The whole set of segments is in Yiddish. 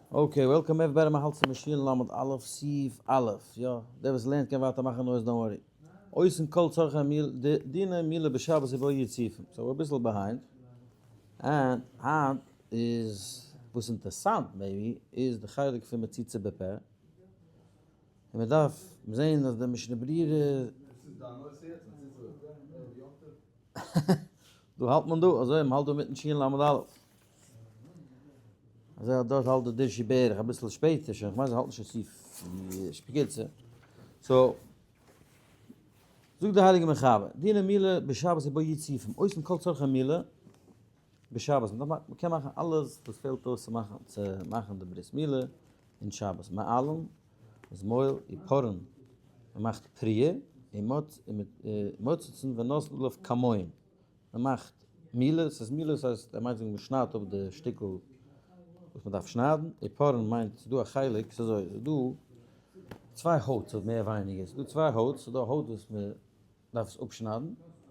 Okay, welcome everybody, מ'האלט צום שין למד א' סעיף א', יא, דער וואס לערנט קען ווייטער מאכן noise, don't worry. עושין כל צרכי מילה, דיני מילה בשבת ובו י' סעיפים, so we're אביסל behind. און היינט איז, וואס אינטערסאנט maybe, איז די חלק פון מציצה בפה. און מ'דארף זעהן אז די משנה ברורה. דא האלט מען דא, אזוי מ'האלט דא מיטן שין למד א'. אזוי האט דארט האלט די דרשי בערך אביסל שפעטער שוין, כ'מיין זיי האלטן שוין צו שפיקיצע. so, זאגט די הייליגע מחבר, דיני מילה בשבת ובו י' סעיפים, עושין כל צרכי מילה בשבת, מ'קען מאכן אלעס וואס פעלט אויס צו מאכן צו מאכן די ברית מילה אין שבת, מועלין איז מועל ופורעין, מ'מאכט פריעה, און מוצצין ונותנין עליו כמון. מען מאכט מילה, ס'איז מילה ס'הייסט ער מיינט זאגן מען שניידט אפ די שטיקל וואס מען דארף שניידן, ופורעין מיינט ס'איז דא א חלק, ס'איז אזוי, ס'איז דא צוויי הויט ס'איז מער ווייניגער, ס'איז דא צוויי הויט, ס'איז דא א הויט וואס מען דארף עס אפשניידן,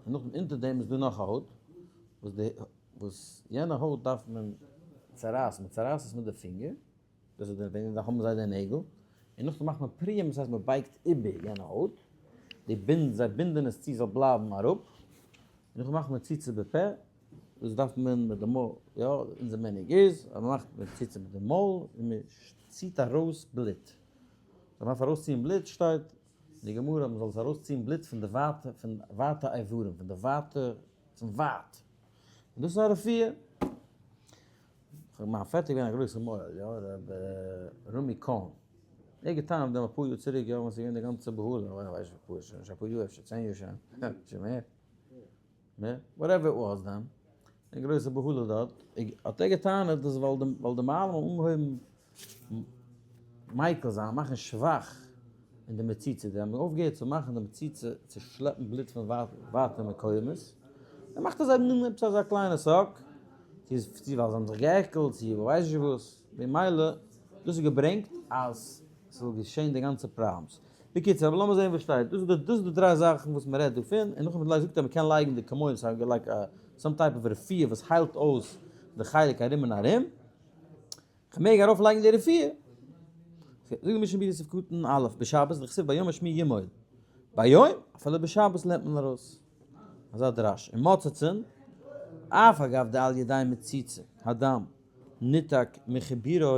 און נאכדעם אונטער דעם איז דא נאך א הויט, וואס די וואס יענע הויט דארף מען צערייסן, מען צערייסט עס מיט די פינגער, דאס איז די וועגן דעם האבן זיי די נעגל, און נאכדעם מאכט מען פריעה דאס הייסט מען בייגט איבער יענע הויט, די בינד זיי בינדען עס צו זאל בלייבן אראפ, און נאכדעם מאכט מען מציצה בפה, דאס דארף מען מיט די מויל, יא אונזער מנהג איז אז מען מאכט מציצה מיט די מויל און מען ציט ארויס בלוט, מען דארף ארויסציען בלוט שטייט אין די גמרא אז מען זאל עס ארויסציען בלוט פון די ווייטע פון ווייטע איברים פון די ווייטע פון ווייט, און דאס איז א רפואה. מיין פעטער איז געווען א גרויסע מוהל, יא, ר' רמי קאהן. ער האט געטענה'ט אויף דעם אפאר יאר צוריק, יא, ווען ס'איז געווען די גאנצע בהלה, איך ווייס נישט אפאר, שוין נישט אפאר יאר, אפשר 10 יאר שוין, אפשר מער, מער, whatever it was then, די גרויסע בהלה דארט, האט ער געטענה'ט אז ווייל די ווייל די מוהלים האבן אנגעהויבן מיקל זיין, מאכן שוואך אין די מציצה, די האבן אויפגעהערט צו מאכן די מציצה צו שלעפן בלוט פון ווייטע מקומות, ער מאכט אזא מין עפעס אזא קליינע suck, צו ווייל זיי האבן זיך גע'עקלט, צו ווייס איך וואס, ממילא דאס האט געברענגט אז ס'זאל געשען די גאנצע problems. בקיצור, אבער לאמיר זען וואס שטייט, דאס איז דאס איז די דריי זאכן וואס מ'רעדט דא פון, און נאכדעם זאגט ער מ'קען לייגן די כמון, ס'איז like א some type of רפואה וואס היילט אויס די חלק ארום און ארום. כ'מעג ארויף לייגן די רפואה? זאגט די משנה ברורה סעיף קטן א', בשבת דכתיב ביום השמיני ימול, ביום, אפילו בשבת לערנט מען ארויס אזא דרש, ומוצצין, אף אגב דעל ידי מציצה הדם ניתק מחיבורו,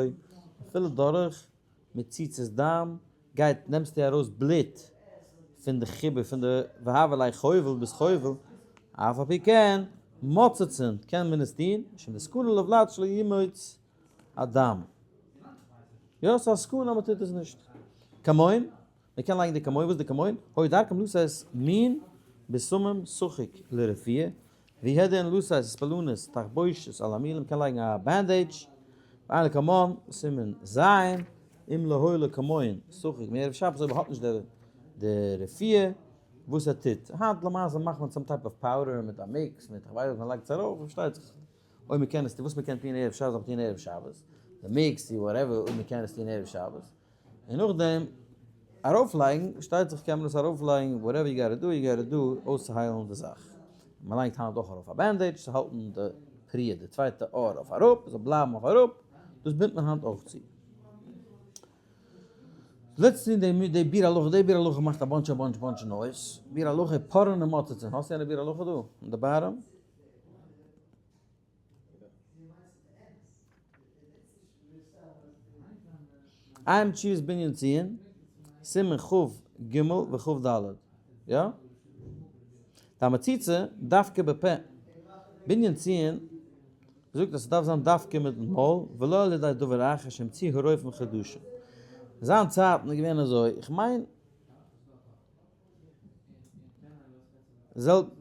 אפילו דורך מציצת דם גייט נעמסטו ארויס בלוט פון די חיבור פון די והוה ליה חובל ביז חובל, אף על פי כן מוצצין קען מען עס טון, משום דסכנה לוולד שלא ימוץ הדם. יא ס'איז א סכנה אז מ'טוט עס נישט. כמון, מ'קען לייגן די כמון, וואס איז די כמון? היו דרכם לתת מין בשמים שחוק לרפואה, והוא הדין לתת אספלנית תחבושת על המילה, מ'קען לייגן א bandage, ועיין לקמן, סימן ז', אם לא היה לו כמון שחוק מערב שבת אויב ער האט נישט די רפואה וואס ער טוט, היינט למעשה מאכט מען some type of powder מיט א mix מיט כ'ווייס וואס מ'לייגט עס ארויף, פארשטייט זיך אויב מ'קען עס טון, וואס מ'קען טון ערב שבת זאל מען טון ערב שבת, די mix צו whatever אויב מ'קען עס טון ערב שבת, און נאכדעם ארויפלייגן, פארשטייט זיך קען מען עס ארויפלייגן whatever you gotta do you gotta do אויסצוהיילן די זאך. מען לייגט היינט אויך ארויף א bandage צו האלטן די פריעה די צווייטע אור אויף אראפ, עס זאל בלייבן אויף אראפ, דאס בינדט מען היינט אויך צו. לעצטנס די די ביאור הלכה, די ביאור הלכה מאכט א bunch א bunch bunch noise, ביאור הלכה פורעין ומוצצין, האסט יענע ביאור הלכה דא אין די bottom? עיין תשובת בנין ציון, סימן כ"ג וכ"ד, יא? די מציצה דווקא בפה, בנין ציון זאגט אז ס'דארף זיין דווקא מיטן מויל, ולא על ידי דבר אחר שהמציאוהו הרופאים חדשים. אין זיין צייטן איז געווען אזוי, איך מיין.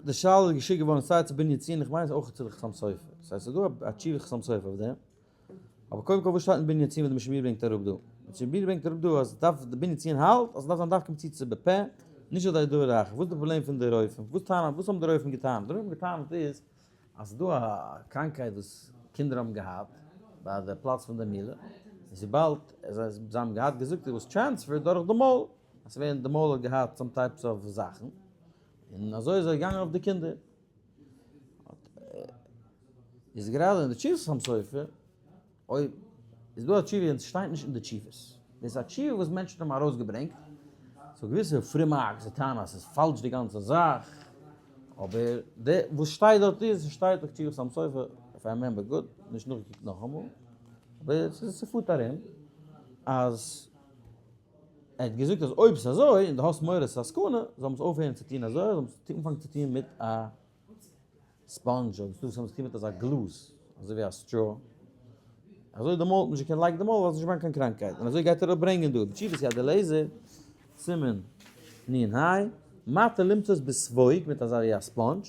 די שאלה איז געשיקט געווארן סיי צו בנין ציון, איך מיין עס אויך צו די חתם סופר, ס'הייסט ס'איז דא א תשובה חתם סופר אויף דעם, אבער קודם כל וואס שטייט אין בנין ציון וואס די משנה ברורה ברענגט אראפ דא? משנה ברורה ברענגט אראפ דא אז דארף די בנין ציון האלט אז ס'דארף זיין דווקא מציצה בפה, נישט על ידי דבר אחר, וואס איז די פראבלעם פון די רופאים? וואס טענה'ן וואס האבן די רופאים געטענה'ט? די רופאים האבן געטענה'ט איז אז ס'איז דא א קראנקהייט וואס קינדער האבן געהאט ביי די פלאץ פון די מילה, און וויבאלד זיי האבן געהאט געזאגט it was transferred דורך די מויל, אז ווען די מויל האט געהאט some types of זאכן, און אזוי איז ער געגאנגען אויף די קינדער. איז גראדע אין די תשובות חתם סופר, אויב. איז דא א תשובה און ס'שטייט נישט אין די תשובות. דאס איז א תשובה וואס מענטשן האבן ארויסגעברענגט. so געוויסע פרומע זיי טענה'ן אז ס'איז פאלש די גאנצע זאך. אבער די וואס שטייט דארט איז, ס'שטייט דאך תשובת חתם סופר, if I remember good, נישט נאכגעקוקט נאכאמאל. אבער ס'פארט ארום אז ער האט געזאגט אז אויב ס'איז אזוי און דו האסט מורא ס'איז א סכנה, זאל מען עס אויפהערן צו טון אזוי, זאל מען עס אנפאנגען צו טון מיט א sponge, אדער ס'דא וואס האבן עס געטון מיט אזא גלאז, אזוי ווי א straw, אזוי די מויל האט נישט געקענט לייגן די מויל ווייל ס'איז נישט געווען קיין קראנקייט, און אזוי גייט ער אראפברענגען דא, בתשובת יד אליעזר, סימן נ ה, מתיר למצות בספוג מיט אזא ווי א sponge,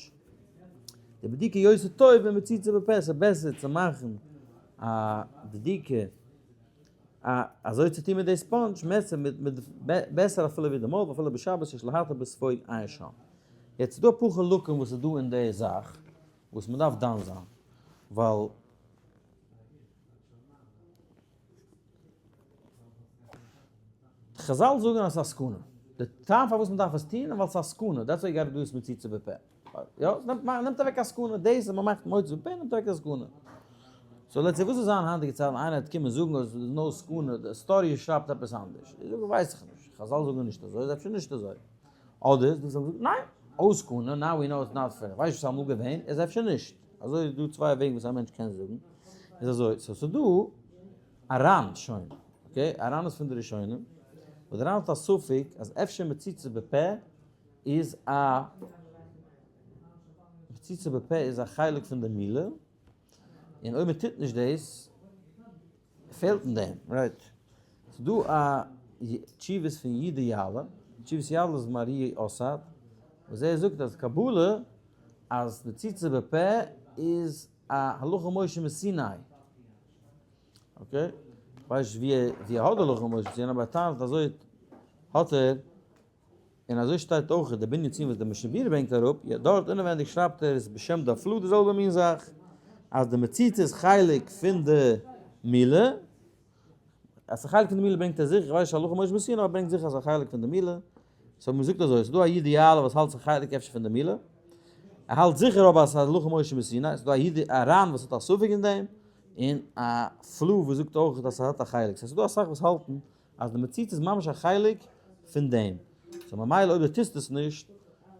די בדיקה יותר טוב ממציצה בפה, ס'איז בעסער צו מאכן א בדיקה א אזוי צו טון מיט די sponge, מעסער מיט מיט בעסער אפילו ווי די מויל, ואפילו בשבת יש להתיר בספוג עיין שם. יעצט איז דא אפאר חלקים וואס איז דא אין די זאך וואס מען דארף דן זיין, ווייל חזל זאגן אז ס'איז א סכנה, די טעם פארוואס מען דארף עס טון איז ווייל ס'איז א סכנה, that's why you gotta do עס מציצה בפה. יא, נעמט אוועק א סכנה, דאס אז מ'מאכט מוציא בפה נעמט אוועק א סכנה. so let's say וואס איז זיין היינטיגע צייטן איינער וועט קומען זאגן אז ס'איז נאו סכנה, די story שרייבט עפעס אנדערש. איך זאג ווייס איך נישט, חזל זאגן נישט אזוי, איז אפשר נישט אזוי. אדער דאס זאגן ניין, אויס סכנה, now we know it's not fair, כ'ווייס נישט וואס איז אמאל געווען, איז אפשר נישט. אזוי איז דא צוויי וועגן וואס א מענטש קען זאגן. איז אזוי, so ס'איז דא א רן שוין, okay, א רן איז פון די ראשונים, וואס די רן האט א ספק אז אפשר מציצה בפה איז א מציצה בפה איז א חלק פון די מילה, און אויב מען טוט נישט דאס פעלט אין דעם, right? ס'איז דא א תשובות פון יהודה יעלה, תשובות יעלה איז מהרי אסאד, וואס ער זאגט אז קבלה אז מציצה בפה איז א הלכה משה מסיני, okay? כ'ווייס נישט ווי ער האט די הלכה משה מסיני אבער ער טענה'ט אזוי האט ער. און אזוי שטייט אויך די בנין ציון וואס די משנה ברורה ברענגט אראפ, יא דארט אינעווענדיג שרייבט ער עס בשם די הפלאה די זעלבע מין זאך, אז די מציצה איז חלק פון די מילה, אז ס'איז חלק פון די מילה ברענגט ער זיכער, איך ווייס נישט הלכה משה מסיני אבער ער ברענגט זיכער אז ס'איז א חלק פון די מילה, so מ'זאגט אזוי, ס'איז דא א אידיאלע וואס האלט ס'איז חלק אפשר פון די מילה, ער האלט זיכער אבער אז ס'איז הלכה משה מסיני, ס'איז דא א איד א רן וואס האט א ספק אין דעם, און א הפלאה וואס זאגט אויך אז ס'האט א חלק, so ס'איז דא אסאך וואס האלטן אז די מציצה איז ממש א חלק פון דעם, so ממילא אויב דו טוסט עס נישט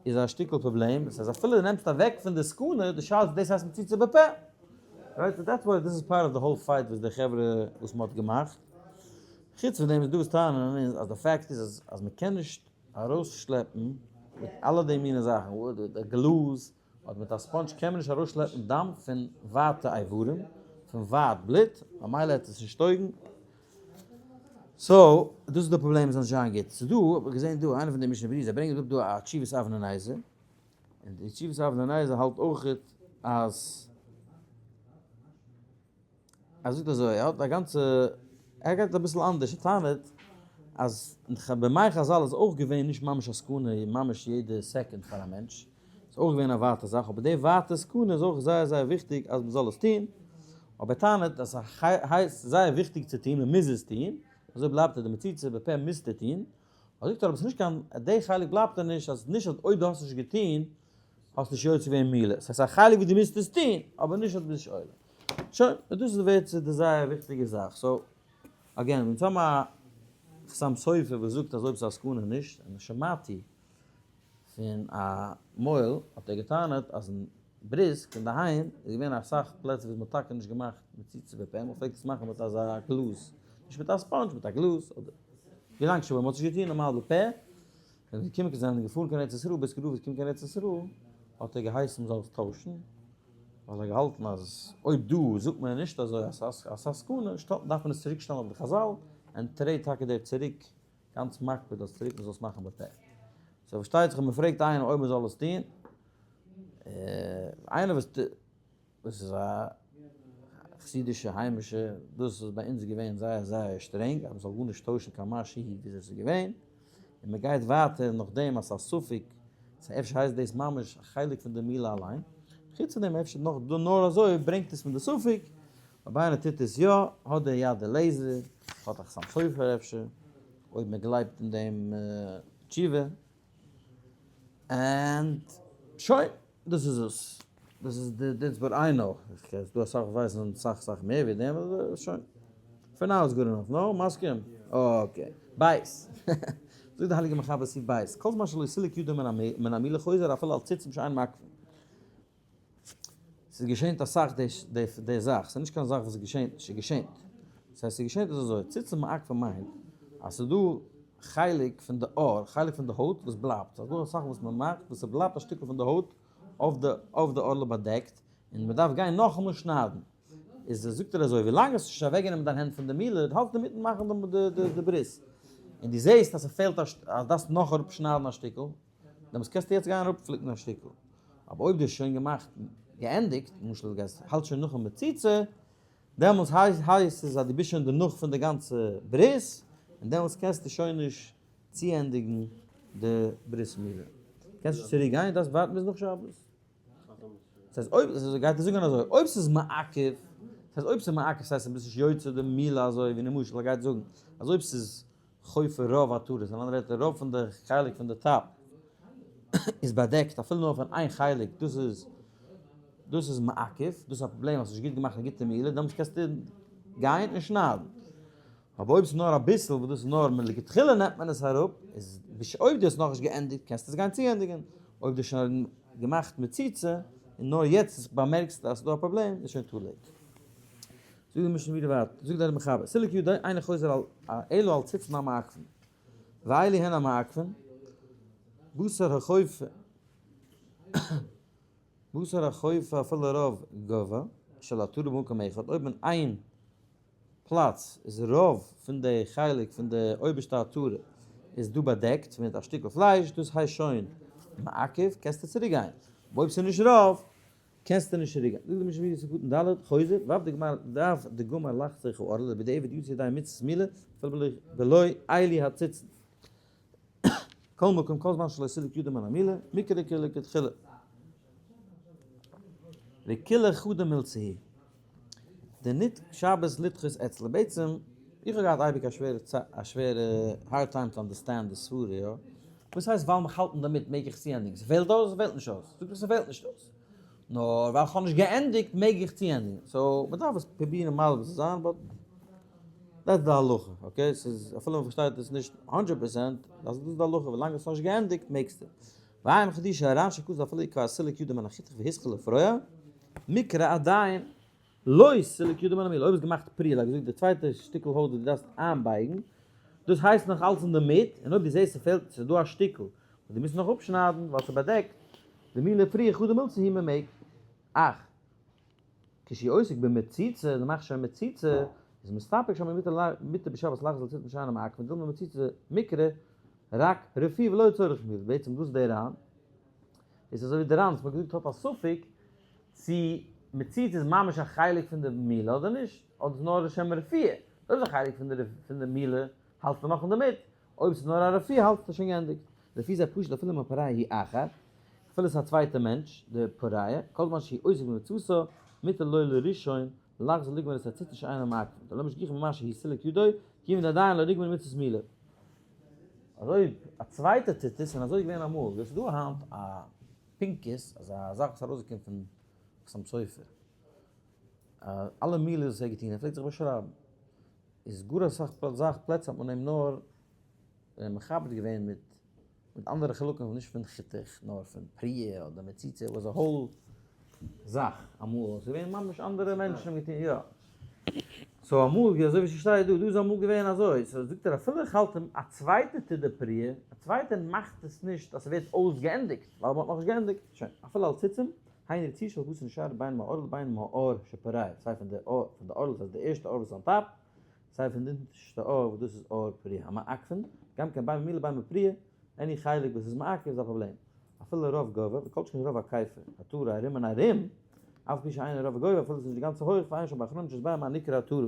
איז א שטיקל פראבלעם, עס הייסט אפילו דו נעמסט אוועק פון די סכנה, די שאלה איז דאס הייסט מציצה בפה, right? so that's why this is part of the whole fight וואס די חברה וואס מען האט געמאכט, חוץ פון דעם איז דא וואס טענה'ן אז די fact איז אז מען קען נישט ארויסשלעפן מיט אלע די מיני זאכן, די גלאז, אדער מיט א sponge קען מען נישט ארויסשלעפן דם פון ווייטע איברים, פון ווייט בלוט, ממילא העט עס נישט טויגן. so, דאס איז די פראבלעם עס זאל נישט זיין גוט. ס'איז דא, האב איך געזען דא, איינער פון די משנה ברורה, זיי ברענגען אראפ דא א תשובת אבני נזר, און די תשובת אבני נזר האלט אויכעט אז. ער זאגט אזוי, ער האט א גאנצע, ער גייט אביסל אנדערש, ער טענה'ט אז בימי חזל איז אויך געווען נישט ממש א סכנה ממש יעדע second פאר א מענטש, ס'איז אויך געווען א ווייטע זאך, אבער די ווייטע סכנה איז אויך זייער זייער וויכטיג אז מ'זאל עס טון, אבער ער טענה'ט אז ס'הייסט זייער וויכטיג צו טון, מ'מוז עס טון, אזוי בלייבט ער די מציצה בפה מוזטו טון, אבער זאגט ער אבער ס'איז נישט קיין, די חלק בלייבט ער נישט אז נישט אז אויב דו האסט נישט געטון האסט נישט יוצא געווען מילה, ס'הייסט א חלק וואס דו מוזט עס טון, אבער נישט אז דו ביסט נישט עולה. שוין, און דאס איז ווערט צו די זייער וויכטיגע זאך. so, again, אונז האבן א חתם סופר וואס זאגט אז אויב ס'איז א סכנה נישט, און שמעתי פון א מוהל האט ער געטענה'ט אז אין בריסק אינדערהיים איז געווען אסאך פלעצער וואס מ'האט טאקע נישט געמאכט מציצה בפה, מ'פלעגט עס מאכן מיט אזא גלאז, נישט מיט א sponge, מיט א גלאז, אדער ווילאנג שוין מ'האט נישט געטון נארמאל בפה, ווען זיי קומען זענען געפארן קיין ארץ ישראל, בריסקער רב איז געקומען קיין ארץ ישראל, האט ער געהייסן מ'זאל עס טוישן, ווייל ער האט געהאלטן אז אויב דא זאגט מען נישט אזוי אז ס'איז א סכנה, דארף מען עס צוריק שטעלן אויף די חזל, און טרעט טאקע דער צוריק גאנץ מקפיד אז צוריק מ'זאל עס מאכן בפה. so פארשטייט זיך אז מ'פרעגט איינעם אויב מ'זאל עס טון, איינער וואס דאס איז א חסידישע היימישע, דאס איז ביי אונז געווען זייער זייער שטרענג אז מ'זאל גארנישט טוישן קיין משהו וויאזוי ס'איז געווען, און מ'גייט ווייטער נאכדעם אז ס'איז א ספק צו אפשר הייסט דאס ממש א חלק פון די מילה אליין, חוץ פון דעם אפשר נאך דא נאר אזוי ברענגט עס פון די ספק, אויב איינער טוט עס יא האט דער יד אליעזר, האט א חתם סופר אפשר, אויב מ'גלייבט אין דעם תשובה. and שוין, דאס איז עס. דאס איז די that's what I know. ס'איז דא אסאך וואס ווייסן אסאך אסאך מער ווי דעם, אבער שוין. For now is good enough, no? מסכים? Okay. בית. זאגט די הייליגע מחבר סעיף בית, כל זמן שלא סילק ידו מן המילה חוזר אפילו על ציצים שאין מעכבין. ס'איז געשענט אסאך די זאך, ס'איז נישט קיין זאך וואס איז געשענט נישט, ס'איז געשענט. ס'הייסט ס'איז געשענט איז אזוי, ציצים מעכבים מיינט אז ס'איז דא חלק פון די עור, חלק פון די הויט וואס בלייבט. ס'איז דא אסאך וואס מ'מאכט וואס ס'בלייבט א שטיקל פון די הויט אויף די עורלה באדעקט, און מ'דארף גיין נאכאמאל שניידן. איז זאגט ער אזוי, ווילאנג האסט נישט אוועקגענומען דיין הענט פון די מילה, דו האלטסט אינמיטן מאכן די ברית, און דו זעסט אז ס'פעלט א אז דארפסט נאך אראפשניידן א שטיקל, דעמאלטס קענסטו יעצט גיין אראפפליקן א שטיקל. אבער אויב דו האסט שוין געמאכט, געענדיגט, למשל דו גייסט, האלטסט שוין נאכן מציצה, דעמאלטס הייסט עס אז דו ביסט שוין דערנאך פון די גאנצע ברית, און דעמאלטס קענסטו שוין נישט צוענדיגן די ברית מילה. קענסט נישט צוריק גיין, דארפסט ווארטן ביז נאך שבת. דאס הייסט אויב, גייט ער זאגן אזוי, אויב ס'איז מעכב, דאס הייסט אויב ס'איז מעכב ס'הייסט אז ביסט נישט יוצא די מילה אזוי ווי למשל ער גייט זאגן אז אויב ס'איז חופה רוב עטרות, אין אנדערע ווערטער רוב פון די חלק פון די top איז באדעקט אפילו נאר פון איין חלק דאס איז דאס איז מעכב, דאס איז א פראבלעם האסט נישט גוט געמאכט א גוטע מילה דעמאלטס קענסטו גיין און שניידן. אבער אויב ס'איז נאר אביסל וואס דאס איז נאר מלכתחילה נעמט מען עס אראפ, איז אויב דו האסט נאכנישט געענדיגט קענסטו עס גיין צוענדיגן, אויב דו האסט שוין געמאכט מציצה און נאר יעצט באמערקסטו אז ס'איז דא א פראבלעם איז שוין too late. זאגט די משנה ברורה ווייטער, זאגט דער מחבר, סילוק ידו אינו חוזר על אלא על ציצין המעכבין, ואלו הן המעכבין, בשר החופה בשר החופה אפילו רוב גובה של עטרה במקום אחד, אויב אין איין פלאץ איז רוב פון די חלק פון די אויבערשטע עטרה איז דא באדעקט מיט א שטיקל פלייש, דאס הייסט שוין מעכב, קענסטו צוריק גיין, אבער אויב ס'איז נישט רוב קענסטו נישט צוריק גיין. זאגט די משנה ברורה סעיף קטן ד', חוזר, ואף דגמר דאף דגמר לחתוך הערלה בדיעבד יצא ידי מצות מילה אפילו בלא אלו הציצין. כל מקום כל זמן שלא סילק ידו מן המילה, מקרה כלכתחילה. וכולה חדא מילתא היא. דניט שבת לדחות אצלה. בעצם, איך האב געהאט אייביג א שווערע א שווערע hard time to understand די סברה, יא. וואס הייסט ווייל מיך האלטן דערמיט מעג איך צוענדיגן? ס'פעלט אויס? ס'פעלט נישט אויס. זאג איך ס'פעלט נישט אויס. נאר ווייל כ'האב נישט געענדיגט מעג איך צוענדיגן. so מ'דארף עס פרובירן מסביר צו זיין but דאס איז די הלכה, okay? ס'איז אפילו מ'פארשטייט עס נישט הונדרעט percent, דאס איז די הלכה, ווילאנג האסט נישט געענדיגט מעגסטו. ועיין חידושי הר"ן שכתב אפילו כבר סילק ידו מן החיתוך והתחיל לפרוע, מקרה עדיין לא סילק ידו מן המילה, אויב האסט געמאכט פריעה, like געזאגט די צווייטע שטיקל הויט וואס דו דארפסט איינבייגן, דאס הייסט נאך אלץ אינדערמיט, און אויב דו זעסט ס'פעלט, ס'איז דא א שטיקל וואס דו מוזט נאך אפשניידן ווייל ס'באדעקט, די מילה פריעה חדא מילתא היא מ'מעג. אך. כשהוא עוסק במציצה, דו מאכסט שוין מציצה, איז מסתפק שם מותר בשבת לחזור על ציצין שאינן מעכבין, דילמא מציצה מיקרי רק רפי ולא צורך מילה, בעצם דאס איז דער ר"ן, איז אזוי ווי דער ר"ן וואס מ'האט געזאגט האט א ספק צו מציצה איז ממש א חלק פון די מילה אדער נישט, אדער איז נאר לשם רפואה, אויב איז א חלק פון די מילה האלטסטו נאך אינדערמיט, אויב ס'איז נאר א רפואה האלטסטו שוין געענדיגט. לפי זה פשוט אפילו אם הפורע הוא אחר, אפילו ס'איז א צווייטע מענטש די פורע, כל זמן שהוא עוסק במצוותו, מותר לו לראשון לחזור לגמור את הציצית שאינו מעכבין, דלא משגיחין במה שהוא סילק ידו, כיוון דעדיין לא נגמר מצוות מילה. אז אויב א צווייטער טוט עס, און אזוי איז געווען אמאל, ס'איז דא היינט א פנקס, אזא זאך וואס איז ארויסגעקומען פון חתם סופר, אלע מילות וואס ער האט געטון, ער פלעגט זיך באשרייבן, איז גאר אסאך זאך פלעצער האט מען אים נאר מכבד געווען מיט מיט אנדערע חלקים נישט פון חיתוך נאר פון פריעה אדער מציצה was a whole זאך אמאל ס'איז געווען ממש אנדערע מענטשן האבן געטון יא so אמאל ווי אזוי ווי ס'שטייט דא דא איז אמאל געווען אזוי so זאגט ער אפילו איך האלט אים א צווייטער טוט די פריעה א צווייטער מאכט עס נישט אז ס'ווערט אויסגעענדיגט ווייל מ'האט נאכנישט געענדיגט שוין אפילו על ציצים היינו רצועה של בשר נשאר בין מהערלה בין מהעור שפורע, סיי פון די פון די ערלה דאס הייסט די ערשטע עור וואס איז on top, סיי פון די אונטערשטע עור וואס דאס איז עור פריעה המעכבין, גם כן בין במילה בין בפריעה, any חלק וואס איז מעכב איז א פראבלעם, אפילו רוב גובה, וכל שכן רוב הקיפה, עטרה ארום און ארום, אף על פי שאינו רוב הגובה אפילו עס איז נישט די גאנצע הויך, ועיין שם באחרונים שהסביר מה נקרא עטרה.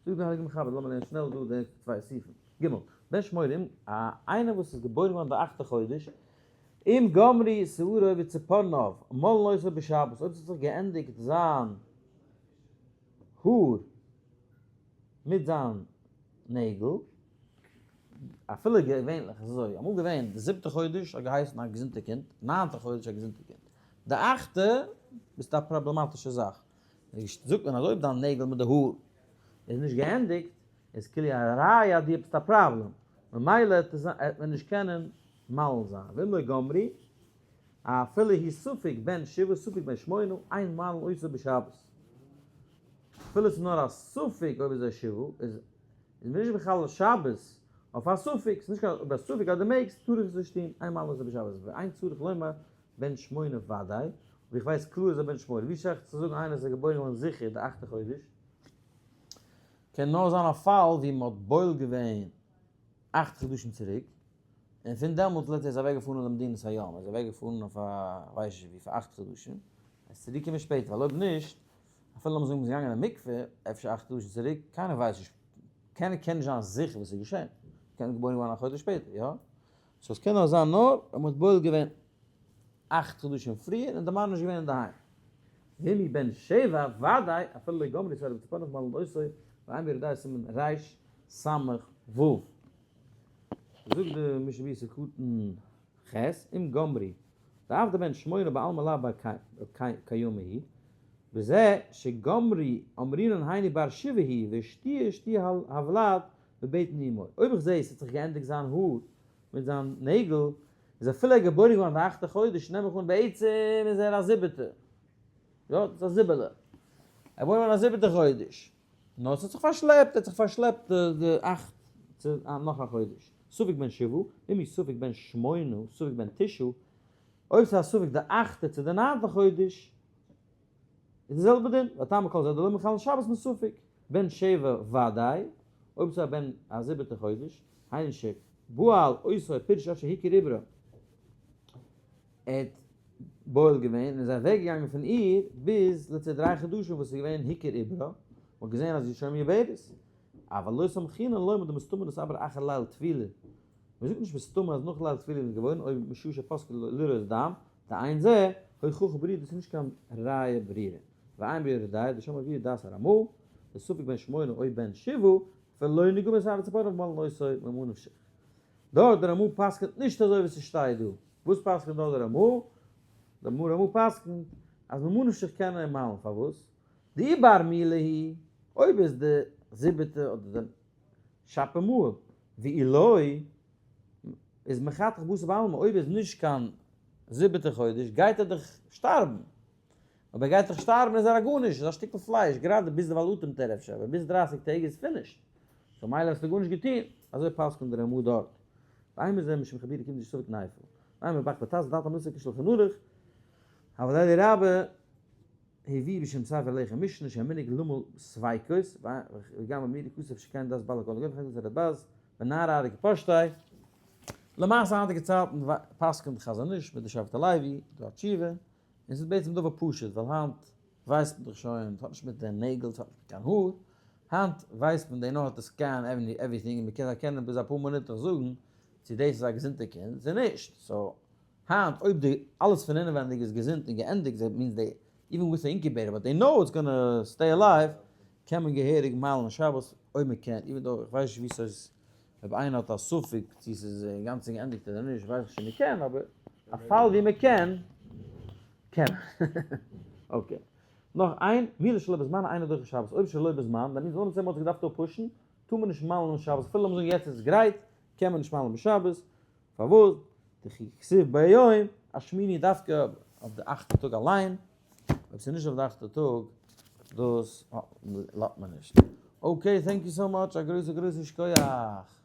זאגט דער הייליגער מחבר, לאמיר לערנען שנעל דא די צוויי סעיפים. ג. בן שמונים, א איינער וואס איז געבוירן געווארן די אכטע חודש, אם גמרו שערו וציפורניו מולין אותו בשבת, אויב ס'האט זיך געענדיגט זיין האר מיט זיין נעגל, אפילו געווענליך איז אזוי, אמאל געווען די זיבטע חודש האט געהייסן א געזונטע קינד, ניינטע חודש א געזונטע קינד, די אכטע ביסטו א פראבלעמאטישע זאך, זאגט מען אז אויב דיין נעגל מיט די האר. איז נישט געענדיגט, איז כאילו א ראיה אז דו האבסט א פראבלעם, ממילא העט מען נישט קענען מל זיין, ואם לא גמרי, אפילו היא ספק בן שבעה ספק בן שמונה, אין מלין אותו בשבת. אפילו ס'איז נאר א ספק אויב איז ער שבעה, איז איז מען נישט מחלל שבת אויף א ספק, ס'איז נישט קיין אויב א ספק אז דו מעגסט, טאר איך עס נישט טון, אין מלין אותו בשבת, ואין צריך לומר בן שמונה ודאי, אויב איך ווייס קלאר איז ער בן שמונה, ווי שייך צו זאגן איינער איז געבוירן געווארן זיכער די אכטע חודש? קען נאר זיין א פאל ווי מען האט בועל געווען 8 חדשים צוריק, און פון דעמאלטס לעצט ער איז אוועק געפארן למדינת הים, ער איז אוועק געפארן אויף א כ'ווייס נישט ווי פאר 8 חדשים, ער איז צוריק געקומען שפעטער, ווייל אויב נישט, אפילו לאמיר זאגן מ'איז געגאנגען אין מקווה אפשר 8 חדשים צוריק, קיינער ווייסט נישט, קיינער קען נישט זיין זיכער וואס איז געשען, קען געבוירן געווארן א חודש שפעטער, יא? so עס קען נאר זיין נאר אויב מ'האט בועל געווען 8 חדשים פריער און די מאן איז נישט געווען אינדערהיים. ואם הוא בן שבע ודאי אפילו לא גמרו שערו וציפורניו מלין אותו ועיין ביורה דעה סימן רס"ו. זאגט די משנה ברורה סעיף קטן ח' אם גמרו דאף דבן שמונה בעלמא לאו בר קיימא הוא בזה שגמרו אמרינן היינו בר שבעה הוא והשתיה שתיה הוולד בבטן אמו. אויב איך זעה עס האט זיך געענדיגט זיין האר מיט זיין נעגל, איז אפילו ער געבוירן געווארן די אכטע חודש, נעם איך אן בעצם איז ער א זיבעטע. יא, דאס איז א זיבעלע. ער געבוירן געווארן א זיבעטע חודש. נאר עס האט זיך פארשלעפט, ער האט זיך פארשלעפט די אכט צו נאך א חודש. ספק בן שבעה, ואם הוא ספק בן שמונה, ספק בן תשעה, אויב ס'איז א ספק די אכטע צו די ניינטע חודש, איז די זעלבע דין, והטעם לכל זה דלא מחללין שבת מספק, בן שבע ודאי, אויב ס'איז א בן א זיבעטע חודש, היינו שבעל אותו פירש עד שהכיר עברה, ער האט בועל געווען און איז אוועק געגאנגען פון איר ביז לצ 3 חדשים וואס איז געווען הכיר עברה, מ'האט געזען אז זי איז שוין מעוברת, אבל לא סמכינן לומר דמסתמא נתעברה אחר ליל טבילה, מ'זאגט נישט מסתמא אז נאך ליל טבילה איז געווארן אויב משעה שפסקו לראות דם, דאין זה הוכחה ברורה דאס איז נישט קיין ראיה ברורה, ואין ביורה דעה דשם הביאו דעת הרמ"א, דספק בן שמונה או בן שבעה, ולא נגמר שער הציפורן ומלין אותו ממה נפשך. דארט דער רמ"א פסק'נט נישט אזוי ווי ס'שטייט דא. וואס פסק'נט דארט דער רמ"א? דער רמ"א פסק'נט אז ממה נפשך קען ער מל'ן, פארוואס? דאי בר מילה היא, אויב איז די זיבעטע אדער די שפע מאל, ואי לא, איז מחתך בשר בעלמא, אויב איז נישט קיין זיבעטע חודש גייט ער דאך שטארבן, אויב ער גייט דאך שטארבן איז ער א גארנישט, איז א שטיקל פלייש, גראדע ביז דערווייל אטעמט ער אפשר, אבער ביז 30 טעג איז finished, so מילא האסטו גארנישט געטון, אזוי פסק'נט דער רמ"א דארט. ואין בזה משום חבירה כיוון דשספק נייפל. ואין בבח בט"ז דעת המוסר כשלחן ערוך, אבל אלי רבה הביא בשם ספר לחם משנה שהמנהג למול ספיקות, וגם במאירי כסף שכן דעת בעל הכל הגויים וכן הרדב"ז, ונער אריק פשטי. למעשה היינטיגע צייטן פסק'נט חזון איש מיט די שבט הלוי, דא א תשובה, און ס'איז בעצם דבר פשוט, ווייל היינט ווייסט מען דאך שוין, ס'האט נישט מיט די נעגל, ס'האט נישט מיט קיין האר, היינט ווייסט מען they know how to scan everything און מ'קען זיי קענען ביז אפאר מינוט דאך זאגן צו דאס איז א געזונטע קינד צו נישט, so היינט אויב די אלעס פון אינעווענדיג איז געזונט און געענדיגט that means they even with incubator but they know it's gonna stay alive קען מען געהעריג מל'ן שבת אויב מ'קען, even though איך ווייס נישט ווי ס'איז אויב איינער האט א ספק צו ס'איז אינגאנצן געענדיגט אדער נישט ווייס איך נישט צו מ'קען אבער א פאל ווי מ'קען קען מען. okay. נאך איין, מילה שלא בזמן אינו דוחה שבת, אויב שלא בזמן, דאן איז אן צו מ'האט זיך געדארפט אפ push ן, טאר מען נישט מל'ן שבת, אפילו לאמיר זאגן יעצט איז עס גרייט, קען מען נישט מל'ן בשבת, פארוואס? דכי כתיב ביום השמיני דווקא אויף די אכטע טאג אליין, אויב ס'איז נישט אויף די אכטע טאג, דאס לאזט מען נישט. okay, thank you so much, א גרויסע גרויסע שכוח.